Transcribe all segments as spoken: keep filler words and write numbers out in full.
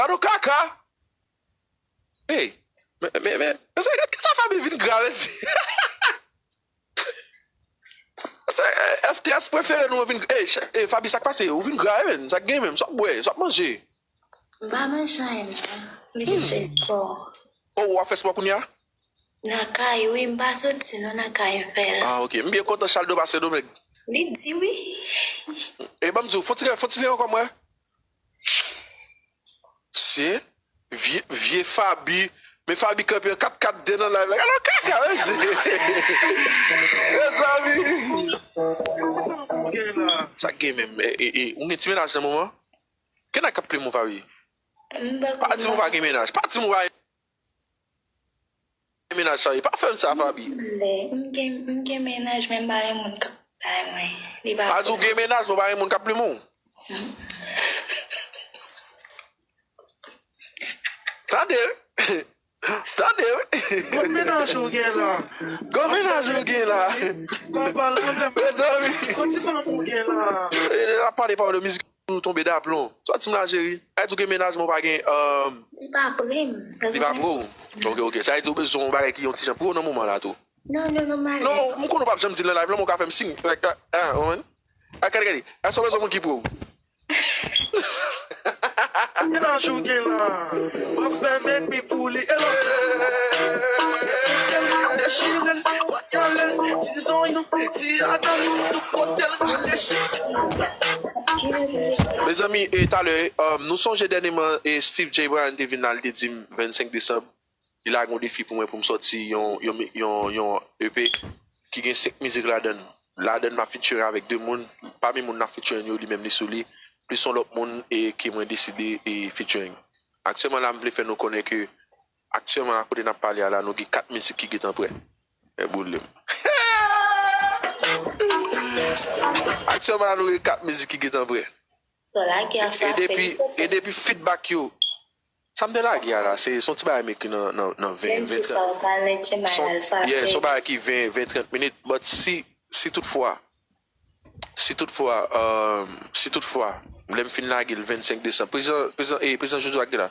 Gad on kaka! Hey, men, men, men, men sa, gad kijan Faby vin gra, mesye. Sa, eh, F T S prefere nou an vin, eh, ch-, eh, Faby, sa k pase? Ou vin gra, wi, menm. Sa k gen menm? Sa w ap bwè? Sa w ap manje? M pa manje anyen, non. M jis fè spò. Oh, w ap fè spò kounye a? Nan kay, wi, m pa soti, non, nan kay m fè l. Ah, ok. M byen kontan Chaldo pa Sendomeng. Li di wi. E ban m di w, fon ti, fon ti len ankò, m wè. Se vye, vye Faby. Men Faby kanpe an kat kat de nan live la. Gade kaka, mesye. Mezanmi. Sa k gen menm? E, e, e, ou gen ti mennaj nan moman? Kenèg k ap plim ou, Faby? Pa di m ou pa gen mennaj. Pa di m ou pa gen mennaj, Faby. Pa fè m sa, Faby. M gen, m gen mennaj, men m pa gen moun k ap bay mwen. Li pa... Pa di w gen mennaj, men w pa gen moun k ap plim ou. Tande, wi. Tande, wi. Gwo mennaj ou gen la. Gwo mennaj ou gen la. Papa l anlè. Mezanmi. Gwo ti fanm ou gen la. E, l ap pale pawòl de mizik ou tonbe daplon. Sa w di m la, cheri? Sa di w gen mennaj, men w pa gen, um, li pa pre m. Li pa pre w? Ok, ok. Sa di w bezwen yon bagay ki yon ti jan pre w nan moman la tou. Non, non, non, m alèz. Non, m konnen w p ap janm di l nan live la, men w ka fè m siy. Like, ah, ah, ou konprann? Ah, gade, gade. Èske w bezwen moun ki pre w? Mennaj ou gen la, w ap fè m enmi pou li. Elo. Dechire l, w ap gale l, dizon yon ti adan nou, tout kote l rale chit. Mezanmi, e talè, um, nou sonje dènyèman, e Steve J Bryan te vin la, li te di m vennsenk desanm, li lage yon defi pou mwen pou m sòti yon, yon, yon, yon E P ki gen senk mizik ladan l. Ladan l, m ap featuring avèk de moun. Pami moun n ap featuring yo, li menm li sou li. Plis yon lòt moun e ke mwen deside e featuring. Aktyèlman la, m vle fè nou konnen ke aktyèlman la, kote n ap pale a la, nou gen kat mizik ki gentan prè. E boule m. Aktyèlman la, nou gen kat mizik ki gentan prè. Sa w lage a frape. E depi, e depi feedback yo, sa m te lage a la, se, se yon ti bagay m ekri nan, nan, nan ven, ven, trant. Yeah, se yon bagay ki ven, ven, trant minit. But si, si toutfwa, si toutfwa, um, si toutfwa, lè m fin lage l vennsenk desanm, prezidan, prezidan, e, prezidan Jojo ak de la.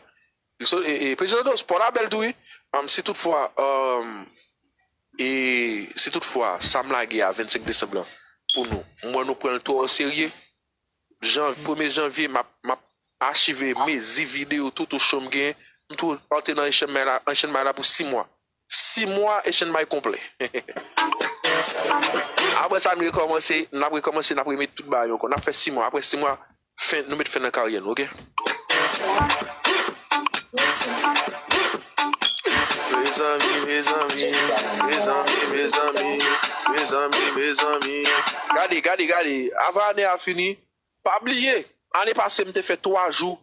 Li so-, e, e, prezidan Dos, pòl a bèl tou, wi. Um, si toutfwa, um, e, si toutfwa, sa m lage a vennsenk desanm lan, pou nou, m wè nou pran l twò oserye, jan, premye janvye, m ap, m ap achive mezi videyo tout show m gen. M tou antre nan Asian May la, Asian May la pou sis mwa. Sis mwa Asian May konplè. Apre sa, n rekòmanse, n ap rekòmanse, n ap remèt tout bagay ankò. N ap fè sis mwa. Apre sis mwa, fen, nou met fen nan karyè nou, ok? Mezanmi, mezanmi, mezanmi, mezanmi, mezanmi, mezanmi. Gade, gade, gade. Avan ane a fini, pa bliye, ane pase m te fè twa jou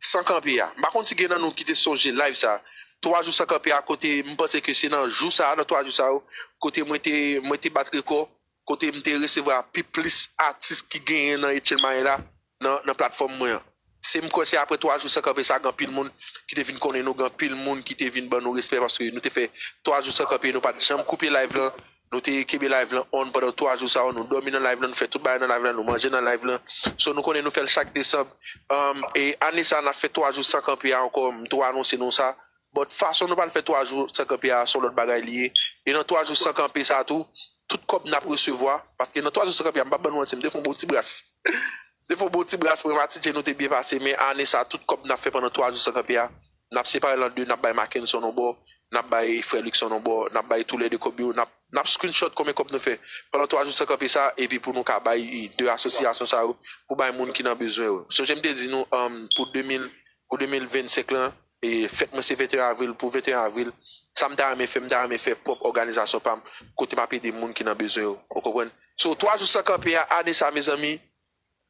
san kanpe a. M pa konn si gen nan nou ki te sonje live sa. Twa jou san kanpe a, kote m panse ke se nan jou sa, nan twa jou sa yo, kote mwen te, mwen te bat rekò, kote m te resevwa pi plis atis ki genyen nan Asian May la, nan, nan platfòm mwen an. Se, m kwè se apre twa jou san kanpe sa, gen anpil moun ki te vin konnen nou, gen anpil moun ki te vin ban nou respè, paske nou te fè twa jou san kanpe, nou pa t janm koupe live lan, nou te kenbe live lan on pandan twa jou sa yo, nou dòmi nan live lan, nou fè tout bagay nan live lan, nou manje nan live lan. So, nou konnen nou fè l chak desanm. Um, e ane sa, n ap fè twa jou san kanpe a ankò, m tou anonse nou sa. But fason nou pral fè twa jou san kanpe a, se yon lòt bagay li ye. E nan twa jou san kanpe sa tou, tout kòb n ap resevwa, paske nan twa jou san kanpe a, m p ap ban nou manti, m te fè yon bon ti bras. M te fè yon bon ti bras, mwen, Matidje, nou te byen pase, men ane sa, tout kòb n ap fè pandan twa jou san kanpe a, n ap separe l an de, n ap bay Mackenson yon bò, n ap bay frè Luckson yon bò, n ap bay toulède kòb yo, n ap, n ap screenshot konbyen kòb nou fè pandan twa jou san kanpe sa, epi pou nou ka bay de asosyasyon sa yo, pou bay moun ki nan bezwen yo. Sonje m te di nou, um, pou de mil, pou de mil vennsenk lan, e fèt mwen se venteyen avril, pou venteyen avril, sa m ta renmen fè, m ta renmen fè pwòp òganizasyon pa m, kote m ap ede moun ki nan bezwen yo. Ou konprann? So, twa jou san kanpe a, ane sa, mezanmi,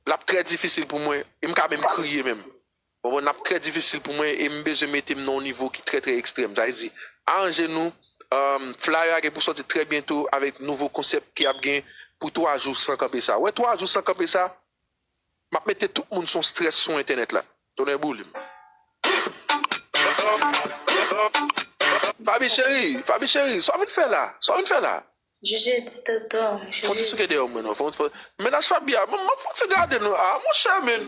l ap trè difisil pou mwen, e m ka menm kriye menm. Ou konprann? L ap trè difisil pou mwen, e m bezwen mete m nan yon nivo ki trè, trè ekstrèm. Sa vle di, aranje nou, um, flyer a gen pou sòti trè byento avèk nouvo konsèp ki ap gen, pou twa jou san kanpe sa. Wè twa jou san kanpe sa, m ap mete tout moun sou strès sou entènèt la. Tonnè boule m. Faby cheri, Faby cheri, sa w vin fè la? Sa w vin fè la? Jije ti tonton. Fon ti souke dèyè mwen non. Fon, fon, mennaj Faby a, m ap fon ti gade nou. Ah, monchè, men.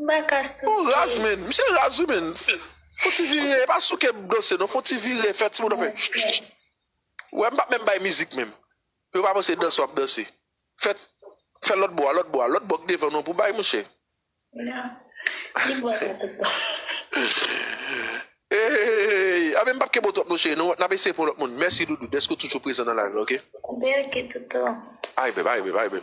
M pa ka souke. Ou raz, men. Misye raz, wi, men. Fon ti vire, pa souke danse, non. Fon ti vire, fè ti moun fè. Wè, m p ap menm bay mizik, menm. Yo pa panse danse w ap danse. Fè, fè lòt bò a, lòt bò a, lòt bò k devan non pou bay, monchè. Non. Li bò a, tonton. Hey, a men m p ap kenbe w twòp non cheri, nou n ap eseye pou lòt moun. Mèsi doudou, dèske w toujou prezan nan live la, oke? Oke, tonton. Ay bèb, ay bèb, ay bèb.